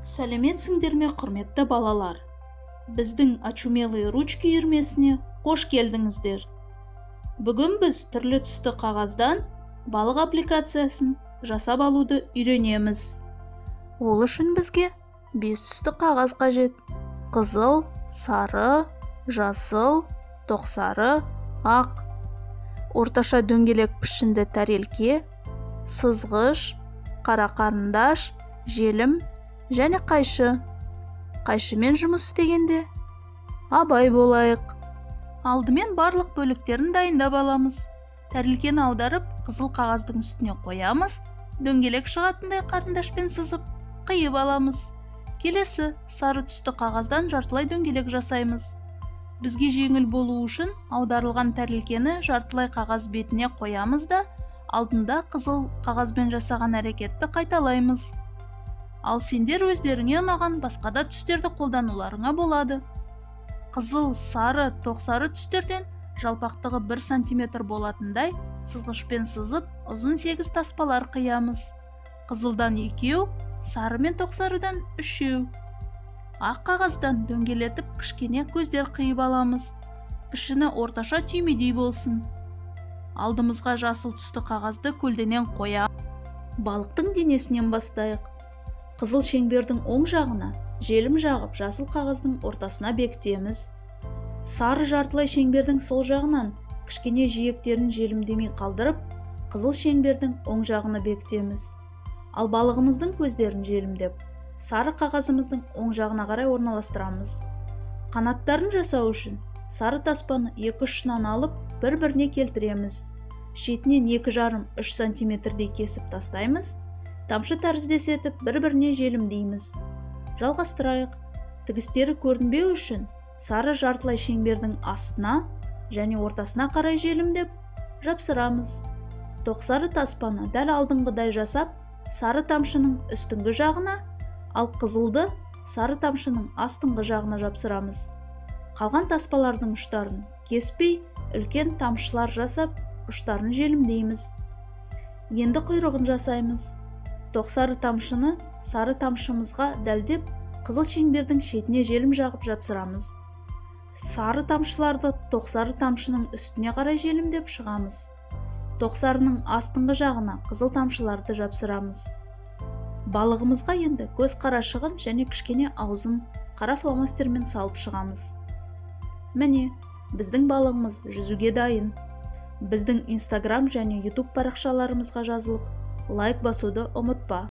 Сәлеметсіңдер ме, құрметті балалар! Біздің «Очумелые ручки» үйірмесіне қош келдіңіздер! Бүгін біз түрлі түсті қағаздан балық аппликациясын жасап алуды үйренеміз. Ол үшін бізге 5 түсті қағаз қажет: қызыл, сары, жасыл, тоқсары, ақ. Орташа дөңгелек пішінді тәрелке, сызғыш, қара қарындаш, желім және қайшы. Қайшымен жұмыс істегенде абай болайық. Алдымен барлық бөліктерін дайындап аламыз. Тәрелкені аударып, қызыл қағаздың үстіне қоямыз, дөңгелек шығатындай қарындашпен сызып, қиып аламыз. Келесі сары түсті қағаздан жартылай дөңгелек жасаймыз. Бізге жеңіл болу үшін аударылған тәрелкені жартылай қағаз бетіне қоямыз да, алдында қызыл қағазбен жасаған әрекетті қайталаймыз. Ал сендер өздеріңе ұнаған басқа да түстерді қолдануларыңа болады. Қызыл, сары, тоқсары түстерден жалпақтығы 1 сантиметр болатындай сызғышпен сызып, ұзын 8 таспалар қиямыз. Қызылдан 2, сары мен тоқсарыдан 3. Ақ қағаздан дөңгелетіп кішкене көздер қиып аламыз. Пішіні орташа түймедей болсын. Алдымызға жасыл түсті қағазды көлденең қоямыз. Балықтың денесінен бастайық. Қызыл шеңбердің оң жағына желім жағып, жасыл қағаздың ортасына бекітеміз. Сары жартылай шеңбердің сол жағынан кішкене жиектерін желімдемей қалдырып, қызыл шеңбердің оң жағына бекітеміз. Ал балығымыздың көздерін желімдеп, сары қағазымыздың оң жағына қарай орналастырамыз. Қанаттарын жасау үшін сары таспаны екі ұшынан алып, бір-біріне келтіреміз. Шетінен 2,5-3 сантиметрдей кесіп тастаймыз. Тамшы тәріздес етіп бір-біріне желімдейміз. Жалғастырайық. Тігістері көрінбеу үшін сары жартылай шеңбердің астына және ортасына қарай желімдеп жапсырамыз. Тоқсары таспаны дәл алдыңғыдай жасап, сары тамшының үстіңгі жағына, ал қызылды сары тамшының астыңғы жағына жапсырамыз. Қалған таспалардың ұштарын кеспей, үлкен тамшылар жасап, ұштарын желімдейміз. Енді құйрығын жасаймыз. Тоқсары тамшыны сары тамшымызға дәлдеп, қызыл шеңбердің шетіне желім жағып жапсырамыз. Сары тамшыларды тоқсары тамшының үстіне қарай желімдеп шығамыз. Тоқсарының астыңғы жағына қызыл тамшыларды жапсырамыз. Балығымызға енді көз қарашығын және кішкене аузын қара фломастермен салып шығамыз. Міне, біздің балығымыз жүзуге дайын. Біздің Инстаграм және Ютуб парақшаларымызға жазылып, лайк басуды ұмытпа.